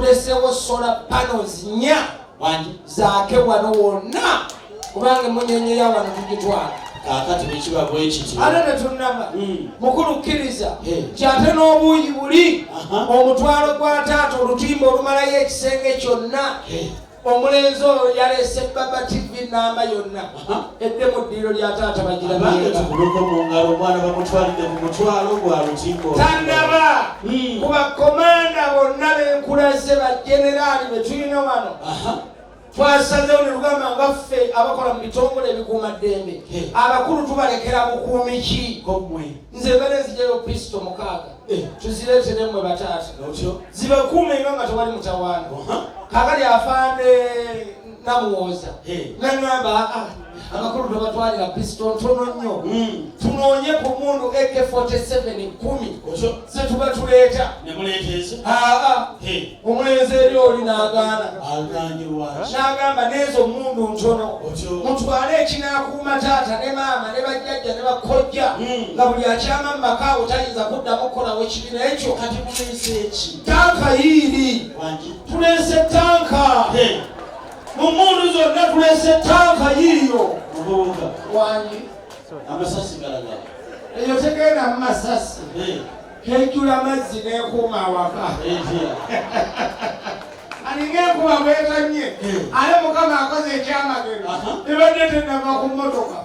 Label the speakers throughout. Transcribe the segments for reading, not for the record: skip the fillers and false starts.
Speaker 1: Tulesewo solar panels 4 zaake wano wonna, kubanga emunyenye ya wano tugitwala.
Speaker 2: Kaakati bwe kiba bwe kityo,
Speaker 1: ate tetunnaba. Mukulu, kkiriza kyate n'obuuyi buli omutwalo gwa taata, olutimba olumalayo ekisenge kyonna. Omulenzi oyo yaleese Baba TV namba yonna edde mu ddiiro lya taata.
Speaker 2: Abange,
Speaker 1: bagirabyenga.
Speaker 2: Tukubeko mu ngalo, omwana bamutwalidde ku mutwalo gwa lutimba olwo.
Speaker 1: Tannaba. Ku bakomanda bonna benkulaze, bageneraali be tulina wano, twasazewo ne tugamba nga ffe abakola mu bitongole ebikuumaddembe, abakulu tubalekera bukuumi ki?
Speaker 2: Ko mmwe.
Speaker 1: Nze mbadde nzijayo pisito 6, tuzireetere mmwe bataata,
Speaker 2: Otyo.
Speaker 1: zibakuumenga nga tewali mutawaana. Kakali afande Namuwooza naŋŋamba, aa, abakulu tobatwalira pisito, ntono nnyo. Tunoonye ku mundu AK47 10
Speaker 2: Otyo.
Speaker 1: zetuba tuleeta.
Speaker 2: Ne muleeta ezo.
Speaker 1: Aa, omulenzi eri oli n'agaana.
Speaker 2: Agaanye lwaki?
Speaker 1: N'agamba n'ezo mundu ntono.
Speaker 2: Otyo.
Speaker 1: Mutwale ekinaakuuma taata ne maama ne bajjajja ne bakojja, nga buli akyama mu makaawo tayinza kuddamu kukolawo ekibi n'ekyo.
Speaker 2: Kati muleese eki?
Speaker 1: Tanka yiiri.
Speaker 2: Wangi.
Speaker 1: Tuleese tanka. Mu mundu zonna tuleese tanka yiiyo.
Speaker 2: Muvubuka.
Speaker 1: Wangi.
Speaker 2: Amasasi galaga.
Speaker 1: Eyo tegenda mu masasi. Ejjula mazzi n'ekuuma awaka.
Speaker 2: Etya?
Speaker 1: Alinga enkuba bwetanye, ate Mukama akoze ekyamagero, ebadde tenava ku mmotoka.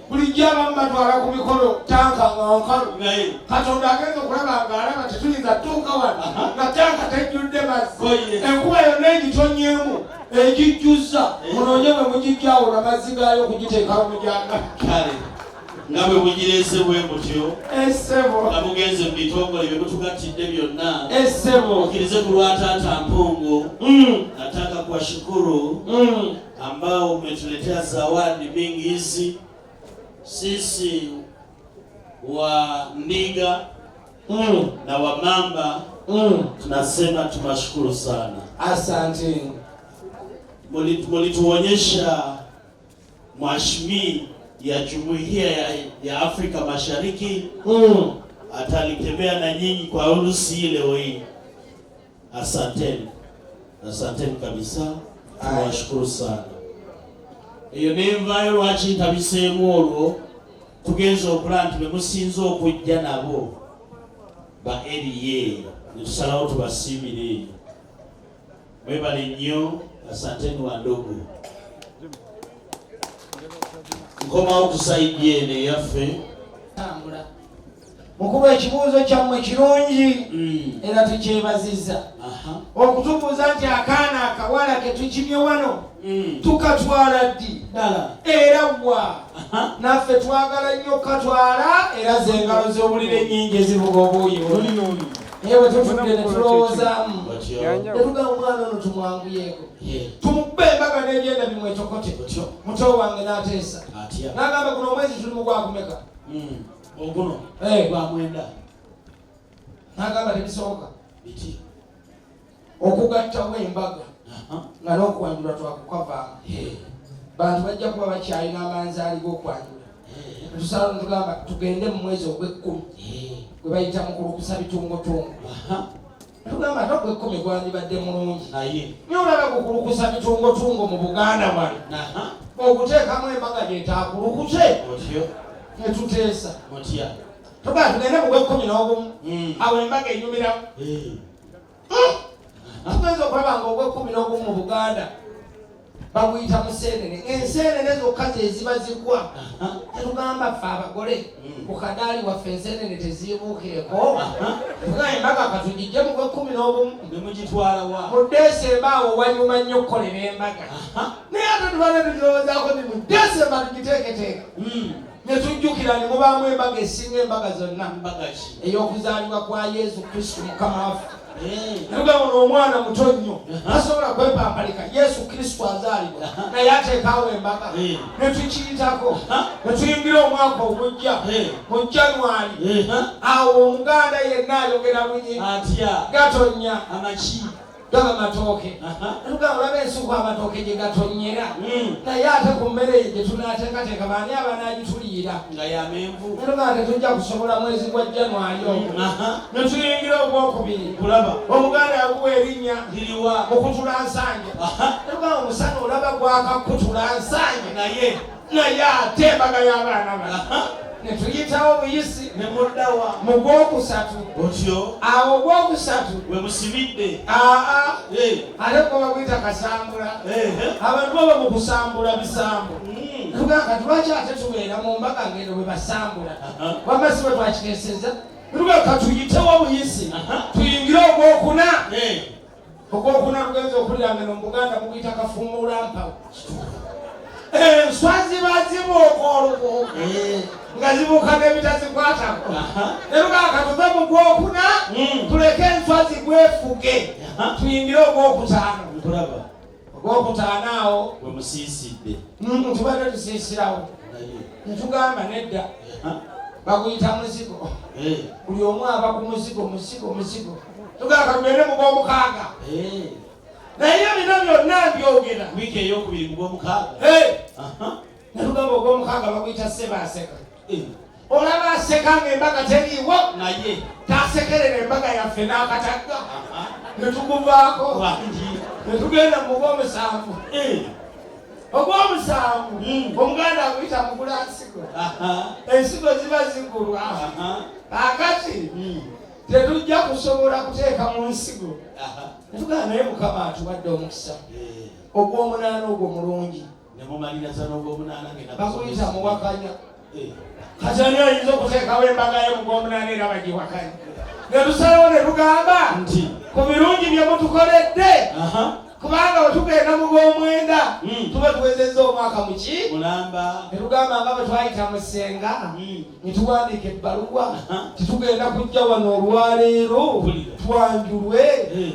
Speaker 1: Bulijjo abamu batwala ku mikolo tanka nga nkalu.
Speaker 2: Naye
Speaker 1: Katonda agenza okulaba ng'alaba tetuyinza tuuka wano nga tanka tejjudde mazzi.
Speaker 2: Koye.
Speaker 1: Enkuba yonna egitonyeemu egijjuzza. Munoonye bwe mugijjawo namazzi gaayo okugiteekawo mujanga.
Speaker 2: Kale nga bwe mugireese bwe mutyo,
Speaker 1: Essebo.
Speaker 2: nga mugenze mu bitongole bye mutugattidde byonna,
Speaker 1: Essebo.
Speaker 2: okkirize ku lwa taata Mpungu, nataka kuwashukuru ambao umetuletea zawadi mingi hizi. Sisi wa Ndiga na Wamamba tunasema tunashukuru sana.
Speaker 1: Asante.
Speaker 2: Mulituonyesha mwashmi ya Jumuiya ya Afrika Mashariki, atalitembea na nyinyi kwa harusi hii leo hii. Asanteni, asanteni kabisa, tunawashukuru sana. Eyo nenvaayo lwaki ntabiseemu olwo tugenza okulaba nti be musinze okujja nabo ba eriye, netusalawo tubasiimire. Mwebale nnyo, asanteni wandugu. Nkomawo ku side eno eyaffe.
Speaker 1: Tambula. Mukulu, ekibuuzo kyammwe kirungi era tukyebazizza okutubuuza nti akaana akawala ke tukimye wano tukatwala ddi
Speaker 2: Ddala.
Speaker 1: era wa. Naffe twagala nnyo okukatwala, era zengalo z'obulira ennyingi ezivuga obuuyi buno, naye bwe tutudde ne tulowoozaamu, netugamba omwana ono tumwanguyeeko, tumukube embaga n'ebyenda bimwetokote.
Speaker 2: Otyo.
Speaker 1: Muto wange n'ateesa
Speaker 2: Atya?
Speaker 1: n'agamba, guno omwezi tuli mu gwakumeka?
Speaker 2: Oguno gwa 9.
Speaker 1: N'agamba tebisoboka
Speaker 2: Biti.
Speaker 1: okugattawo embaga nga n'okwanjula twakukavaamu, bantu bajja kuba bakyalina amanzaali g'okwanjula. Tusala netugamba tugende mu mwezi ogw'ekkumi gwe bayita mukulukusa bitungotungo. Tugamba ate ogw'ekkumi gwandibadde mulungi.
Speaker 2: Naye
Speaker 1: Naye olaba gukulukusa bitungotungo mu Buganda wano, okuteekamu embaga gyetaakulukuse.
Speaker 2: Otyo.
Speaker 1: Netuteesa.
Speaker 2: Mutya?
Speaker 1: Tugamba tugende mu gw'11, awo embaga enyumiramu. Tugenza okulaba nga ogw'11 mu Buganda baguyita museenene, ng'enseenene zokka zeziba zigwa. Tetugamba ffe abagole ku kadaali waffe enseenene teziibuukireko. Tugamba embaga katugijje mu gw'11.
Speaker 2: Ne mugitwala wa?
Speaker 1: Mu Desemba, awo wanyuma nnyo okukolera embaga. Naye ate tubadde tukirowoozaako nti mu Desemba tugiteeketeeka, ne tujjukira ne mubaamu embaga esinga embaga zonna,
Speaker 2: Mbaga ki?
Speaker 1: ey'okuzaalibwa kwa Yesu Kristo Mukama waffe. Tugamba ono omwana muto nnyo, tasobola kwepampalika Yesu Kristo azaalibwa naye ateekawo embaga. Ne tukiyitako, ne tuyingira omwaka ogujja mu January. Awo Omuganda yenna ayogera bunyi.
Speaker 2: Atya?
Speaker 1: Gatonya.
Speaker 2: Amaki?
Speaker 1: Gaba matooke. Netugamba olaba ensuku amatooke gye gatonnyera. Naye ate ku mmere eyo gye tunaateekateeka baani abanaagituliira?
Speaker 2: Nga ya menvu.
Speaker 1: Netugamba tetujja kusobola mwezi gwa January ogwo. Ne tuyingira ogwokubiri.
Speaker 2: Nkulaba.
Speaker 1: Omuganda yaguwa erinnya.
Speaker 2: Liriwa?
Speaker 1: Mukutula nsanja. Netugamba omusana olaba gwaka kukutula nsanja.
Speaker 2: Naye.
Speaker 1: Naye ate embaga y'abaana bano. Ne tuyitawo buyisi.
Speaker 2: Ne muddawa?
Speaker 1: Mu gwokusatu.
Speaker 2: Otyo.
Speaker 1: Awo ogwokusatu.
Speaker 2: We musibidde.
Speaker 1: Aa. Ate gwe baguyita kasambula. Abantu baba mu kusambula bisambo. Tugamba kati lwaki ate tubeera mu mbaga ng'eno bwe basambula? Wamma si bwe twakiteesezza. Tugamba katuyitewo buyisi. Tuyingire ogwokuna. Ogwokuna lugenza okulira ngeno mu Buganda muguyita kafuumuulampawu. Enswa ziba zibuuka olubuuka nga zibuuka n'ebitazikwatako. Ne lugamba katuve mu gwokuna tuleke enswa zigwefuge tuyingire ogwokutaano.
Speaker 2: Nkulaba.
Speaker 1: Ogwokutaano awo
Speaker 2: we musiisidde.
Speaker 1: Tubadde tusiisirawo. Ne tugamba nedda. Baguyita muzigo. Buli omu aba ku muzigo, muzigo, muzigo. Tugamba tugende mu gw'omukaaga. Naye bino byonna mbyogera.
Speaker 2: Wiiki ey'okubiri mu gw'omukaaga.
Speaker 1: Ne tugamba ogw'omukaaga baguyita Ssebaaseka. Olaba aseka ng'embaga teriiwo.
Speaker 2: Naye.
Speaker 1: Tasekerera embaga yaffe n'akatagga. Ne tuguvaako. Ne tugenda mu gw'omusanvu. Ogw'omusanvu, Omuganda aguyita mugula nsigo. Ensigo ziba zigulwa. Kaakati tetujja kusobola kuteeka mu nsigo. Ne tugamba naye Mukama atuwadde omukisa. Ogw'omunaana ogwo mulungi.
Speaker 2: Ne mumaliriza n'ogw'omunaana ng'ennaku
Speaker 1: Baguyita
Speaker 2: z'omwezi.
Speaker 1: muwakanya. Kati ani ayinza okuteekawo embaga ye mu gw'omunaana era bagiwakanya? Ne tusalawo ne tugamba
Speaker 2: nti
Speaker 1: ku birungi bye mutukoledde, kubanga bwe tugenda mu gw'omwenda tuba tuwezezza omwaka mu ki?
Speaker 2: Mulamba.
Speaker 1: Ne tugamba nga bwe twayita mu ssenga, ne tuwandiika ebbaluwa, tetugenda kujja wano olwaleero twanjulwe,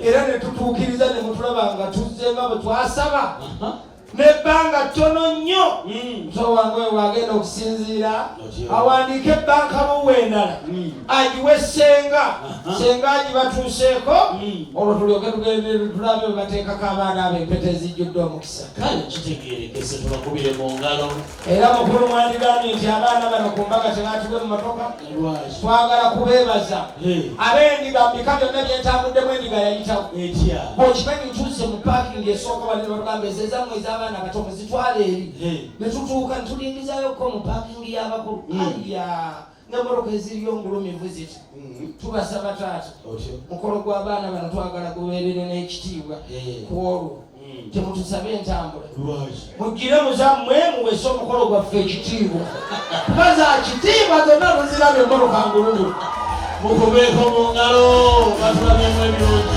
Speaker 1: era ne tutuukiriza ne mutulaba nga tuzze nga bwe twasaba. N'ebbanga ttono nnyo. Muto wange oyo bw'agenda okusinziira, awandiike ebbankaluwa endala, agiwe ssenga, ssenga agibatuuseeko, olwo tulyoke tugende tulabe bwe bateekako abaana abo empeta ezijjudde omukisa.
Speaker 2: Kale kitegeerekese, tubakubire mu ngalo.
Speaker 1: Era mukulu mwandigambye nti abaana bano ku mbaga tebaatugwe mu mmotoka.
Speaker 2: Lwaki?
Speaker 1: Twagala kubeebaza. Ab'endiga mu bika byonna bye ntambuddemu endiga yayitawo.
Speaker 2: Etya?
Speaker 1: Bw'okimanyi ntuuse mu paakingi esooka wano ne batugamba ezo ezammwe ez'abaana abato muzitwale eri. Ne tutuuka ne tulingizayokko mu paakingi y'abakulu. Ayya, n'emmotoka eziriyo ngulumivu ziti. Tubasaba taata, mukolo gw'abaana bano twagala gubeerere n'ekitiibwa ku olwo. Temutusabe entambula. Mugire muzammwe muweese omukolo gwaffe ekitiibwa. Kuba za kitiibwa zonna tuzirabye emmotoka ngulumivu.
Speaker 2: Mukubeeko mu ngalo, batulabyemu ebirungi.